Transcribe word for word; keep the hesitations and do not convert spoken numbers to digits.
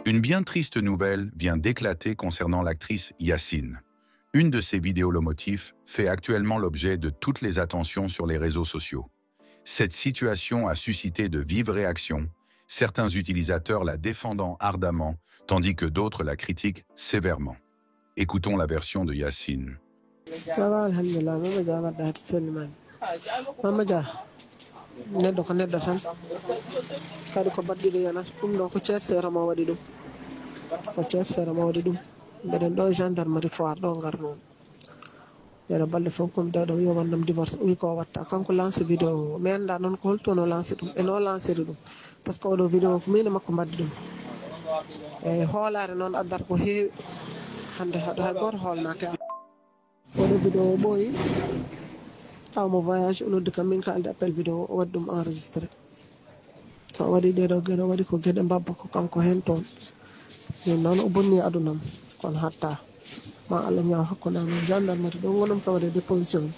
Une bien triste nouvelle vient d'éclater concernant l'actrice Yacine. Une de ses vidéos, Le Motif, fait actuellement l'objet de toutes les attentions sur les réseaux sociaux. Cette situation a suscité de vives réactions, certains utilisateurs la défendant ardemment, tandis que d'autres la critiquent sévèrement. Écoutons la version de Yacine. Ça va, alhamdulillah. Mama Dia wadda hati sellimani. Mama Dia, neɗɗo ko neɗɗo tan. Kadi ko baɗɗiɗo yonata. Ɗum ɗo ko ceer seera mo waɗi ɗum. Ko ceer seera mo waɗi ɗum. Mbeɗen ɗo e gendarmerie Foire ɗo ngarnoo. Yero balɗe fof ko mi dewɗo, o wi'i o wannam divorce, o wi'i ko o watta. Kanko lancer vidéo o. Mi anndaa noon ko holto no lancer ɗum, e no lanciri ɗum. Par ce que oɗo vidéo ko min e makko mbaɗdi ɗum. Eyi, hoolaare noon addata ko heewi. Hannde haɗo hay gooto hoolnaaki. Oɗo vidéo o ɓooyi. Taw mo voyage, o noddi kam, min kaalde appel vidéo, o waɗi ɗum enregistré. So o waɗi ɗee ɗoo geɗe, o waɗi ko geɗe mbabba, ko kanko heen toon. Min noon o bonni aduna am, kono hatta. Ma Allah ñaaw hakkunde amen, gendarmerie ɗo ngonum ka waɗe déposition.